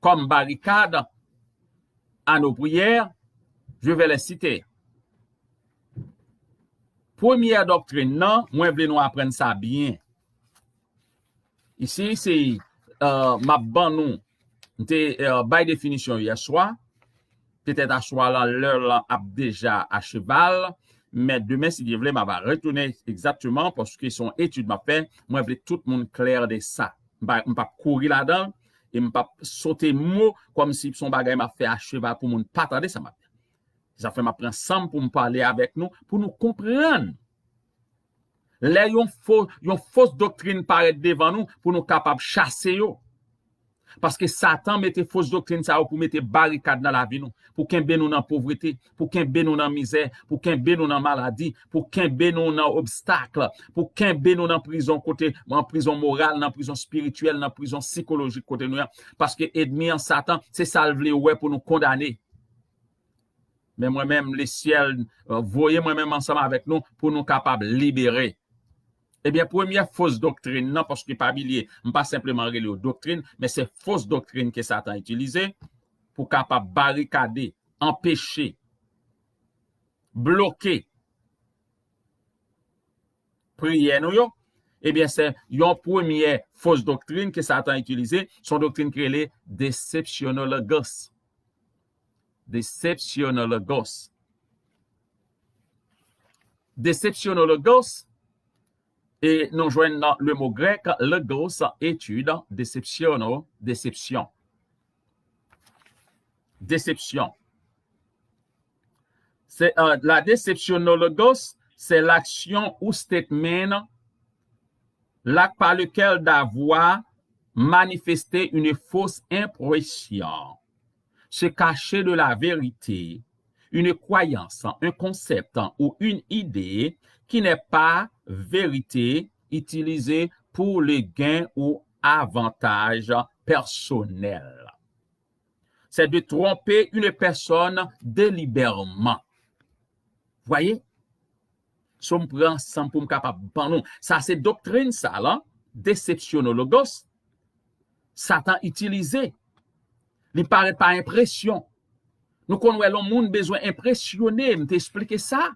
comme barricade à nos prières, je vais les citer. Premyè doktrin nan, mwen vle nou aprann sa byen. Isi, se, euh, m ap ban nou, m te, euh, bay definisyon yè swa. Petèt aswè la, lè lan ap deja acheval, men demen, si Dye vle, m ap retounen egzakteman, paske se yon etid m ap fè. Mwen vle tout moun klè de sa. M pa, m p ap kouri ladan l, e m p ap sote mo kòmsi se yon bagay m ap fè acheval pou moun pa tande sa m ap di. Sa fè m ap pran san m pou m pale avèk nou, pou nou konprann. Lè yon fo, yon fos doktrin parèt devan nou, pou nou kapab chase yo. Paske Satan mete fos doktrin sa yo pou mete barikad nan lavi nou, pou kenbe nou nan povrete, pou kenbe nou nan mizè, pou kenbe nou nan maladi, pou kenbe nou nan obstak, pou kenbe nou nan prizon kote, nan prizon moral, nan prizon espirityèl, nan prizon sikolojik kote nou ye. Paske ènmi an Satan, se sa l vle wè pou nou kondane. Men mwen menm, lesyèl, euh, voye mwen menm ansanm avèk nou pou nou kapab libere. Ebyen, premyè fos doktrin nan, paske pa bliye, m pa senpleman rele yo doktrin, men se fos doktrin ke Satan itilize pou kapab barikade, anpeche, bloke priyè nou yo. Ebyen, se yon premyè fos doktrin ke Satan itilize, se yon doktrin ki rele deceptionologos. Deceptionologos. Deceptionologos, e nou jwenn nan le mo grèk logos, etid, deceptiono, desepsyon. Desepsyon. C'est, euh, la deceptionologos, c'est l'action ou statement, l'acte par lequel d'avoir manifesté une fausse impression, se cacher de la vérité, une croyance, un concept ou une idée qui n'est pas vérité, utilisée pour le gain ou avantage personnel. C'est de tromper une personne délibérément. Voyez? So m pran san pou m kapab ban nou. Sa se doktrin sa la, deceptionologos, Satan itilize. Li parèt pa enpresyon. Nou konn wè lè yon moun bezwen enpresyone, m te esplike sa.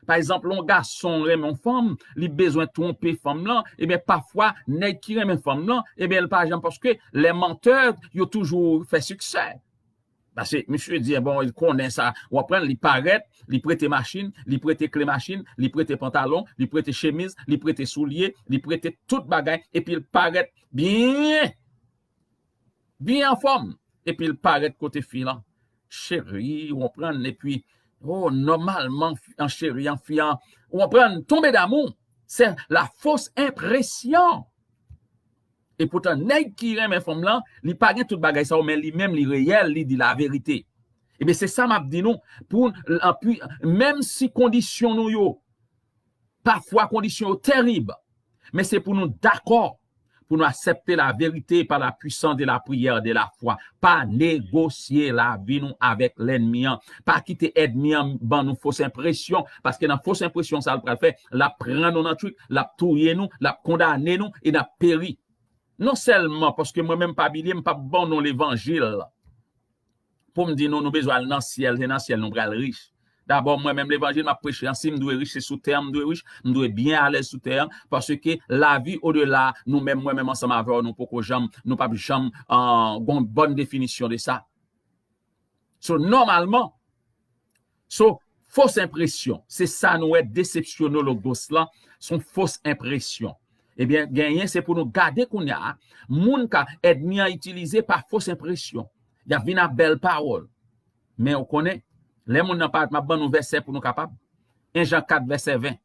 Pa egzanp, lè yon gason renmen yon fanm, li bezwen twonpe fanm lan, ebyen, pafwa, nèg ki renmen fanm lan, ebyen, l pa janm, paske les menteurs, yo toujou fè siksè. Paske misye di, bon, li konnen sa. W ap pran, li parèt, li prete machin, li prete kle machin, li prete pantalon, li prete chemiz, li prete soulye, li prete tout bagay, epi l parèt byen, byen anfòm. Epi l parèt kote fi lan. Cheri, w konprann, epi, oh, nòmalman, an cheri, an fi an, w konprann, tonbe damou. Se la fausse impression. E poutan, nèg ki renmen fanm lan, li pa gen tout bagay sa yo, men li menm, li reyèl, li di laverite. Ebyen, se sa m ap di nou, pou, anpi, menm si kondisyon nou yo, pafwa kondisyon yo terib, men se pou nou dakò, pou nou aksepte laverite par la puissance de la prière, de la foi. Pa negosye lavi nou avèk lènmi an. Pa kite ènmi an ban nou fos enpresyon, paske nan fos enpresyon sa l pral fè, l ap pran nou nan trik, l ap touye nou, l ap kondane nou, e n ap peri. Non sèlman paske mwen menm pa bilye, m p ap ban w non levanjil pou m di nou, nou bezwen al nan syèl, se nan syèl nou pral rich. Dabò, mwen menm levanjil m ap preche an, si m dwe rich, se sou tè an m dwe rich, m dwe byen alèz sou tè an, paske lavi odela, nou menm, mwen menm ansanm avè w, nou poko janm, nou p ap janm, euh, gon bòn definisyon de sa. So, nòmalman, so, fos enpresyon, se sa nou wè, desepsyonologos lan, se yon fos enpresyon. Ebyen, genyen, se pou nou gade kounye a, moun ka ènmi an itilize pa fos enpresyon. Y ap vin ak bèl pawòl. Men ou konnen, lè moun nan parèt, m ap ban nou vèsè pou nou kapab. En Jan kat, vèsè ven.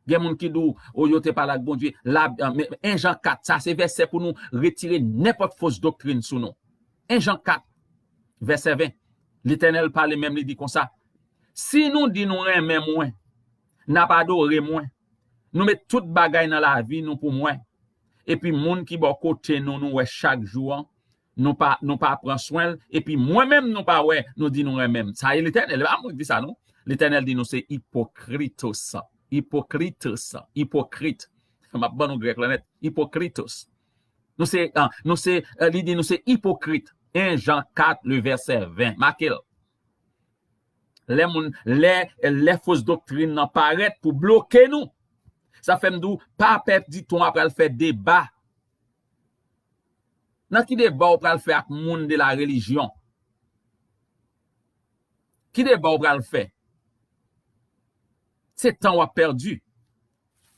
Gen moun ki di w, o, yo te pale ak Bondye. La, men en Jan kat, sa se vèsè pou nou retire nenpòt fos doktrin sou nou. En Jan kat, vèsè ven. Letènèl pale menm, li di konsa, si nou di nou renmen mwen, n ap adore mwen, nou met tout bagay nan lavi nou pou mwen, epi moun ki bò kote nou, nou wè chak jou an, nou pa, nou pa pran swen l, epi mwen menm nou pa wè, nou di nou renmen m. Sa e Letènèl, e pa mwen ki di sa non. Letènèl di nou se ipokritos. Ipokritos. Ipokrit. M ap ban nou grèk la nèt. Ipokritos. Nou se, ah, nou se, euh, li di nou se ipokrit. En Jan kat, le vèsè ven. Make l. Lè moun, lè, lè fos doktrin nan parèt pou bloke nou. Sa fè m di w, pa pè di ton ap pral fè deba. Nan ki deba w pral fè ak moun de la relijyon? Ki deba w pral fè? Se tan w ap pèdi.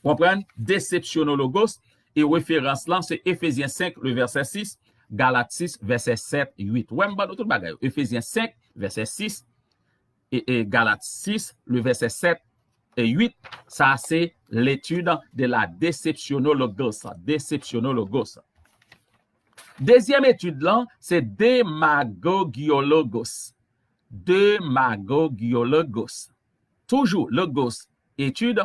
Konprann? Desepsyonologos, e referans lan, se Efezyen senk, le vèsè sis, Galat sis, vèsè sèt, uit. Ou wè, m ban nou tout bagay yo. Efezyen senk, vèsè sis, e, e Galat sis, le vèsè sèt e uit. Sa se l'étude de la déceptionnologos. Déceptionnologos. Dezyèm etid lan, se demagogiologos. Demagogiologos. Toujou, logos, etid,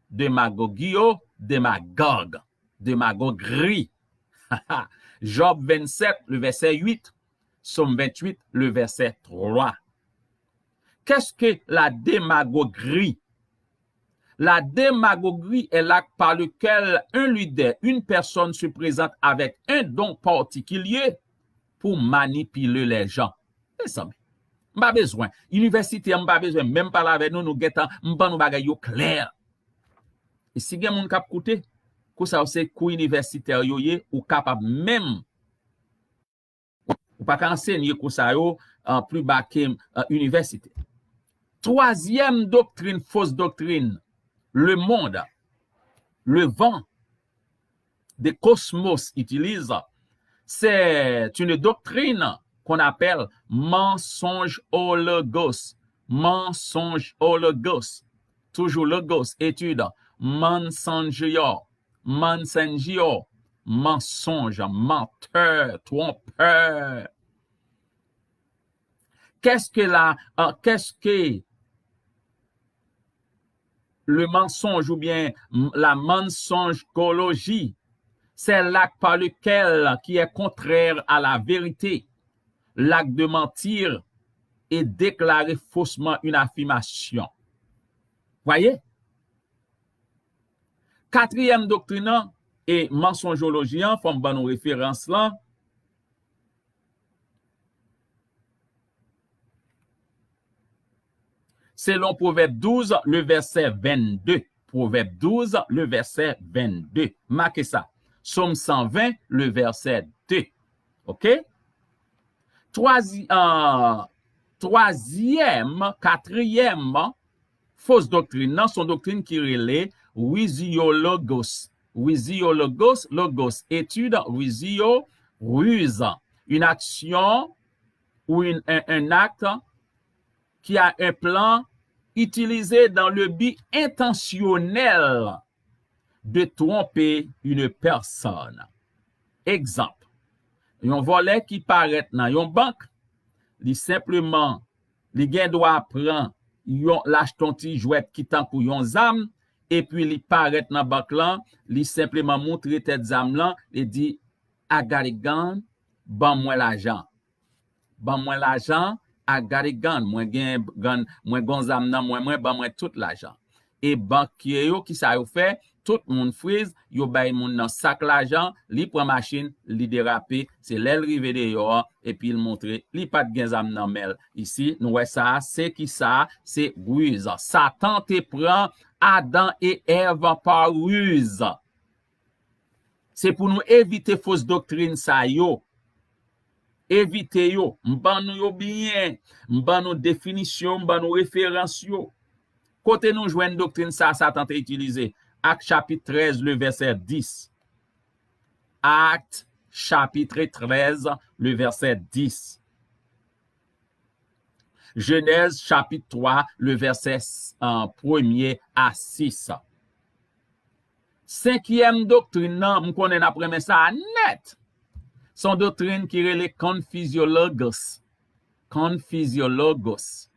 demagogio, demagòg, demagogri. Jòb vennsèt, le vèsè uit, Sòm venntuit, le vèsè twa. Qu'est-ce que la démagogie? La démagogie est l'acte par lequel un leader, une personne se présente avec un don particulier pour manipuler les gens. Mezanmi, m pa bezwen. Inivèsitè, m pa bezwen menm pale avè nou, nou gentan, m ban nou bagay yo klè. E si gen moun k ap koute, kou sa yo se kou inivèsitè yo ye, ou kapab menm, ou pa ka ansenye kou sa yo, euh, pli ba ke, euh, inivèsitè. Twazyèm doktrin, fos doktrin, le monde, le vent, de cosmos itilize, c'est une doctrine qu'on appelle mensongeologos. Mensongeologos. Toujou logos, etid, mensongeologos. Mensongeologos. Mensonge, menteur, trompeur. Qu'est-ce que la, euh, qu'est-ce que le mensonge ou bien la mensongologie? C'est l'acte par lequel qui est contraire à la vérité, l'acte de mentir et déclarer faussement une affirmation. Voyez? Katriyèm doktrin nan e mansonjoloji an, fò m ban nou referans lan. Selon Pwovèb douz, le vèsè vennde. Pwovèb douz, le vèsè vennde. Make sa. Sòm san ven, le vèsè de. Oke? Twazi-, ah, twazyèm, katriyèm fos doktrin nan, se yon doktrin ki rele riziologos. Riziologos, logos, étude, rizio, ruse. Une action ou une, un, un acte qui a un plan utilisé dans le but intentionnel de tromper une personne. Egzanp, yon vòlè ki parèt nan yon bank, li senpleman, li gen dwa pran yon, l achte yon ti jwèt ki tankou yon zam, epi li parèt nan bank lan, li senpleman moutre tèt zam lan, li di, "I got a gun, ban mwen lajan." Ban mwen lajan, I got a gun. Mwen gen, gun, mwen gon zam nan mwen, mwen, ban mwen tout lajan. E bankye yo, ki sa yo fè? Tout moun friz, yo bay moun nan sak lajan, li pran machin, li derape. Se lè l rive deyò an, epi l montre li pa t gen zam nan men l. Isi, nou wè sa, se ki sa? Se riz. Satan te pran Adan e Èv pa riz. Se pou nou evite fos doktrin sa yo. Evite yo. M ban nou yo byen. M ban nou definisyon, m ban nou referans yo. Kote nou jwenn doktrin sa Satan te itilize? Ak chapit trèz, le vèsè dis. Actes chapitre treize, le verset dix. Genèse chapitre trois, le verset, euh, premier à six. Senkyèm doktrin nan, m konnen n ap renmen sa a nèt. Se yon doktrin ki rele konfizyologos. Konfizyologos.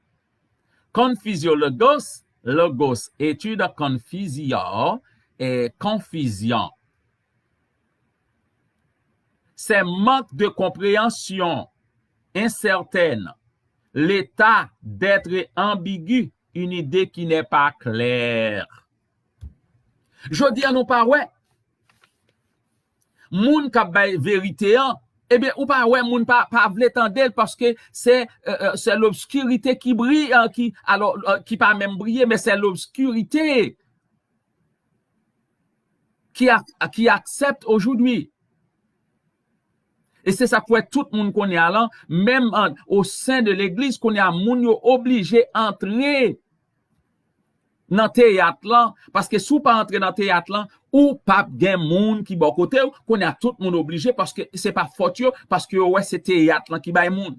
Konfizyologos, logos, étude, konfizyon, eh, konfizyon. C'est manque de compréhension, incertaine, l'état d'être ambigu, une idée qui n'est pas claire. Jodi a nou pa wè moun k ap bay verite an, ebyen, ou pa wè moun pa, pa vle tande l paske se, euh, euh, c'est l'obscurité qui brille, euh, qui, alors, euh, qui pa menm briye, men c'est l'obscurité qui, a, qui accepte aujourd'hui. E se sa k fè tout moun kounye a lan, menm an, au sein de l'église, kounye a moun yo oblije antre nan teyat lan, paske si w pa antre nan teyat lan, ou p ap gen moun ki bò kote w, kounye a tout moun oblije, paske se pa fòt yo, paske yo wè se teyat lan ki bay moun.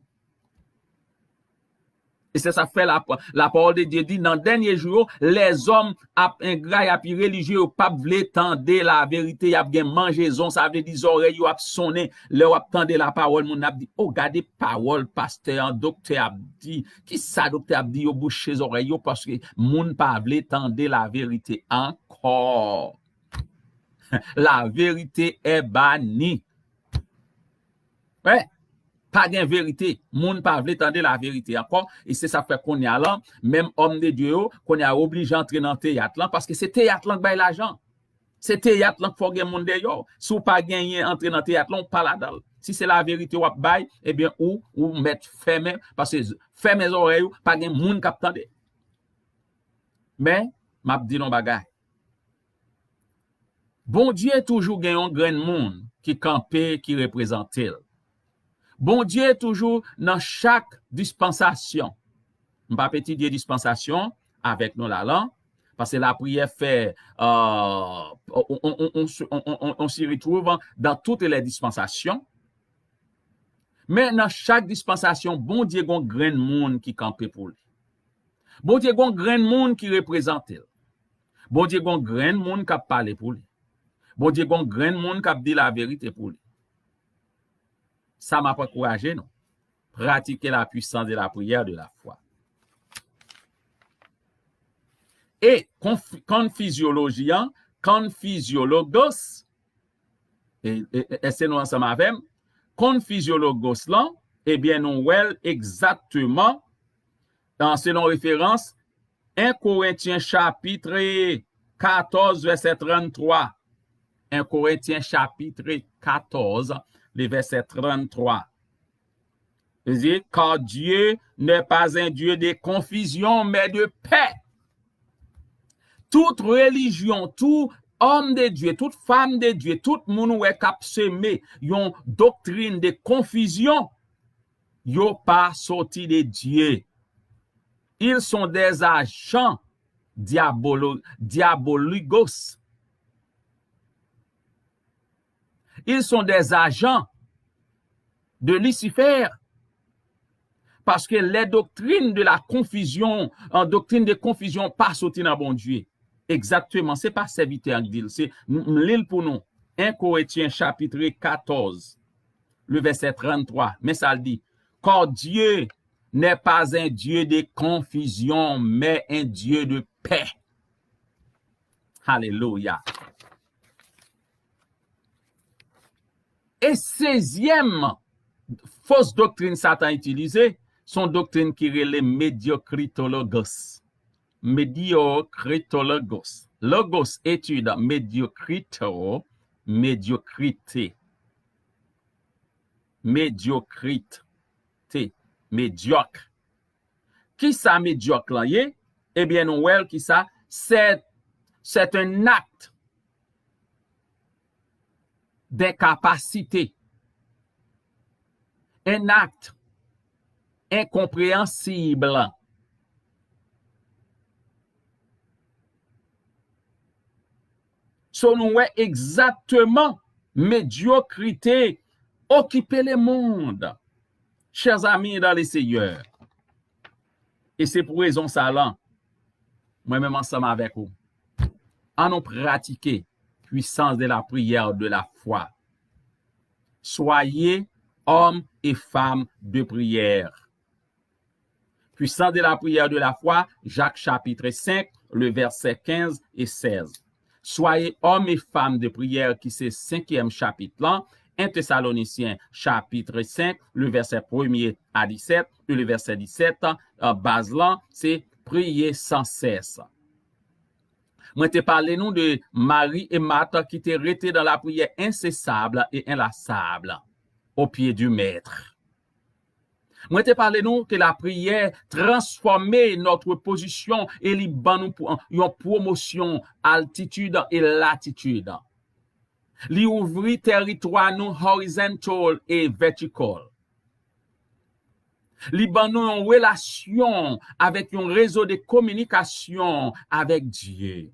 E se sa k fè la, la parole de Dieu di, nan dènye jou yo, lèzòm ap engra, y ap irelijye, yo p ap vle tande laverite, y ap gen manjezon, sa vle di zòrèy yo ap sonnen. Lè w ap tande lapawòl, moun ap di, "O, gade pawòl pastè an, doktè ap di." Ki sa doktè ap di? Yo bouche zòrèy yo paske moun pa vle tande laverite ankò. La vérité est bannie. Wè, pa gen verite. Moun pa vle tande laverite ankò. E se sa k fè kounye a lan, menm òm de Dye yo, kounye a oblije antre nan teyat lan, paske se teyat lan k bay lajan. Se teyat lan k fè w gen moun dèyè w. Si w pa genyen antre nan teyat lan, w pa ladan l. Si se laverite w ap bay, ebyen, ou, ou mèt fèmen, paske fèmen zòrèy ou, pa gen moun k ap tande. Men, m ap di nou yon bagay. Bondye toujou gen yon grenn moun ki kanpe, ki reprezante l. Bondye toujou nan chak dispansasyon. M p ap etidye dispansasyon avèk nou la lan, paske lapriyè fè, euh, on, on, on, on, on, on, on s'y retrouve dans toutes les dispensations. Men nan chak dispansasyon, Bondye gon grenn moun ki kanpe pou li. Bondye gon grenn moun ki reprezante l. Bondye gon grenn moun k ap pale pou li. Bondye gon grenn moun k ap di laverite pou li. Sa m ap ankouraje nou. Pratiquez la puissance de la prière, de la foi. E konf-, konfizyoloji an, konfizyologos, e, e, e, èske nou ansanm avè m? Konfizyologos lan, ebyen, nou wè l egzakteman, dan, selon referans, en Korentyen chapit katòz, vèsè tranntwa. En Korentyen chapit katòz, le vèsè tranntwa. Li di, car Dieu n'est pas un Dieu de confusion, mais de paix. Tout relijyon, tout òm de Dye, tout fanm de Dye, tout moun ou wè k ap seme yon doktrin de konfizyon, Yo pa soti de Dye. Ils sont des agents diabolo, diaboligos. Ils sont des agents de Lucifer. Paske les doctrines de la confusion, an doktrin de konfizyon pa soti nan Bondye. Egzakteman, se pa sèvitè an k di l, se m, m li l pou nou. En Korentyen chapitre quatorze, le verset trente-trois. Men sa l di, car Dieu n'est pas un Dieu de confusion, mais un Dieu de paix. Alelouya. E sezyèm fos doktrin Satan itilize, se yon doktrin ki rele medyokritologos. Medyokritologos. Logos, etid, medyokrito, medyokrite. Medyokrite, medyòk. Kisa medyòk lan ye? Ebyen, nou wè l kisa? C'est, c'est un acte d'incapacité, un acte incompréhensible. So, nou wè egzakteman medyokrite okipe lemonn. Chers amis dans le Seigneur, e se pou rezon sa la, mwen menm ansanm avèk ou, ann nou pratike puissance de la prière, de la foi. Soyez hommes et femmes de prière. Puissance de la prière, de la foi, Jacques chapitre cinq, le verset quinze et seize. Soyez hommes et femmes de prière, ki se senkyèm chapit lan, un Thessaloniciens chapitre cinq, le verset premier à dix-sept, e le verset dix-sept, euh, baz lan, se prier sans cesse. Mwen te pale nou de Mari e Mat ki te rete dans la prière insaisissable et inlassable au pied du Maître. Mwen te pale nou ke lapriyè transfòme notre position e li ban nou pou, yon pwomosyon, altitid e latitid. Li ouvri tèritwa nou horizontal e vertical. Li ban nou yon relasyon avèk yon rezo de kominikasyon avèk Dye.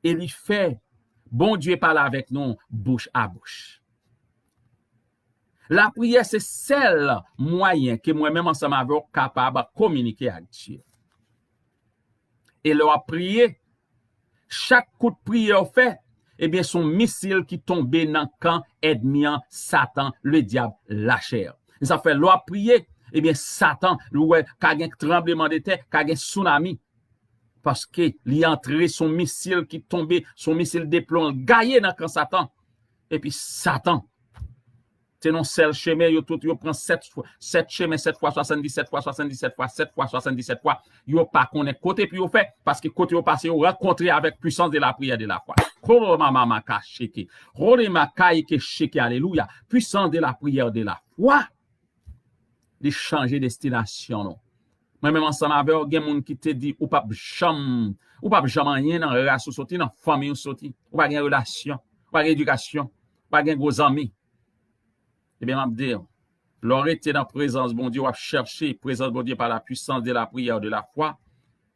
E li fè Bondye pale avèk nou bouch a bouch. Lapriyè se sèl mwayen ke mwen menm ansanm avè w kapab kominike ak Dye. E lè w ap priye, chak kout priyè w fè, ebyen, se yon misil ki tonbe nan kan ènmi an, Satan, le diable, la chair. E sa fè, lè w ap priye, ebyen, Satan, ou wè, ka gen tranbleman de tè, ka gen tsunami. Paske li antre, se yon misil ki tonbe, se yon misil de plon, l gaye nan kan Satan. Epi Satan, se nan sèl chemen, yo tout, yo pran sèt fwa, sèt chemen, sèt fwa, swasanndisèt fwa, swasanndisèt fwa, sèt fwa, swasanndisèt fwa. Yo pa konnen kote pou yo fè, paske kote yo pase, yo rankontre avèk puissance de la prière, de la foi. Koro mama maka sheke, rore makaye ke sheke, alelouya. Puissance de la prière, de la foi. Li chanje destinasyon nou. Mwen menm ansanm avè w, gen moun ki te di ou p ap janm, ou p ap janm anyen nan ras ou soti, nan fanmi ou soti. Ou pa gen relasyon, ou pa gen edikasyon, ou pa gen gwo zanmi. Ebyen, m ap di w, lè w rete nan prezans Bondye, w ap chèche prezans Bondye par la puissance de la prière, de la foi,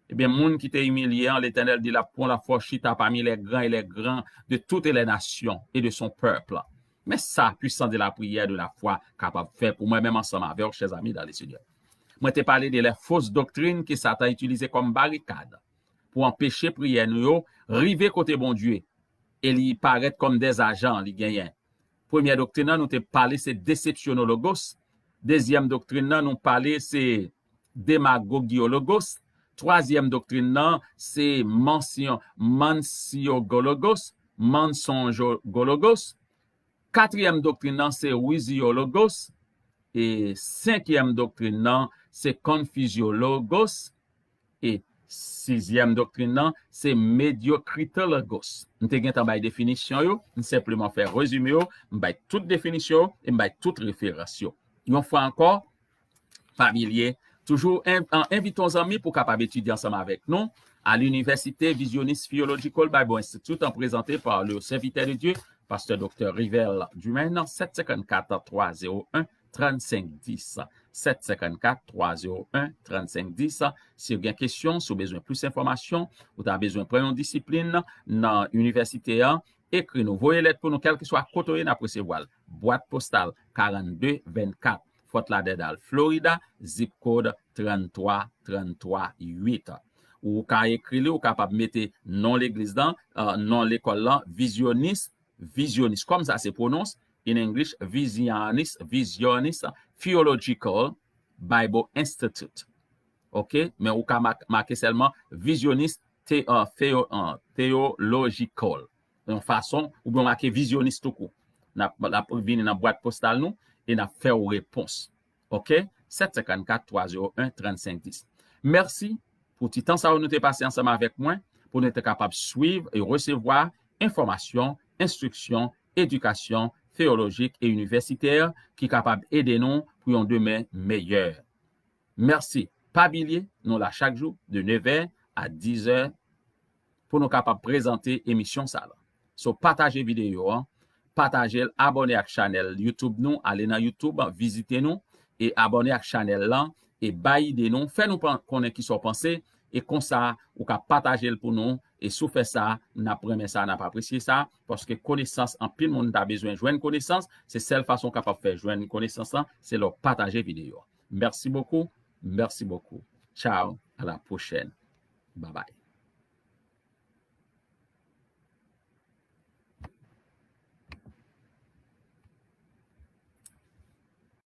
ebyen, moun ki te imilye an, Letènèl di l ap pran l ap fè w chita pami les grands et les grands de toutes les nations et de son peuple. Men sa, puissance de la prière, de la foi kapab fè pou mwen menm ansanm avè w, chers amis dans le Seigneur. Mwen te pale de les fausses doctrines ke Satan itilize kòm barikad pou anpeche priyè nou yo rive kote Bondye. E li parèt kòm des agents li genyen. Premyè doktrin nan, nou te pale, se desepsyonologos. Dezyèm doktrin nan, nou pale, se demagogiologos. Twazyèm doktrin nan, se mansyon, mansyogologos, mansonjogologos. Katriyèm doktrin nan, se riziyologos. E senkyèm doktrin nan, se konfizyologos. E sizyèm doktrin nan, se medyokritologos. M te gentan bay definisyon yo, m senpleman fè rezime yo, m bay tout definisyon yo, e m bay tout referans yo. Yon fwa ankò, pa bliye, toujou en-, an, envite yon zanmi pou kapab etidye ansanm avèk nou à l'Université Visionist Theological Bible Institute, en présenté par le serviteur de Dieu, pasteur docteur Rivel Dumaine, sept cinquante-quatre trois zéro un trannsenk dis. Sèt senkannkat twa zewo en trannsenk dis. Si w gen kesyon, si w bezwen plis enfòmasyon, ou ta bezwen pran yon disiplin nan inivèsite a, ekri nou, voye lèt pou nou, kèlkeswa kote w ye, n ap resevwa l. Bwat postal karannde vennkat, Fort Lauderdale, Florida, zip kòd trannntwa trannntwa uit. Ou ka ekri li, ou kapab mete non legliz lan, euh, non lekòl lan, Vizyonis, Vizyonis, kòm sa se pwononse, in English, Visionis, Vizyonis Theological Bible Institute. Ok? Men ou ka make sèlman Vizyonis Theological. Yon fason, oubyen w make Vizyonis toukou. N ap vini nan bwat postal nou e n ap fè w repons. Ok? Sèt senkannkat twa zewo en trannsenk dis. Mèsi pou ti tan sa yo nou te pase ansanm avèk mwen, pou nou te kapab swiv e resevwa enfòmasyon, enstriksyon, edikasyon teyolojik e inivèsitè ki kapab ede nou pou yon demen meyè. Mèsi. Pa bliye, nou la chak jou de nevè a dizè pou nou kapab prezante emisyon sa la. So, pataje videyo an, pataje l, abòne ak chanèl YouTube nou, ale nan YouTube, vizite nou e abòne ak chanèl lan e bay ide nou, fè nou konnen kisa w panse e konsa ou ka pataje l pou nou e si w fè sa, n ap renmen sa, n ap apresye sa, paske konesans, anpil moun ta bezwen jwenn konesans, se sèl fason w kapab fè jwenn konesans lan, se lè w pataje videyo an. Merci beaucoup, merci beaucoup. Ciao, à la prochaine. Bye bye.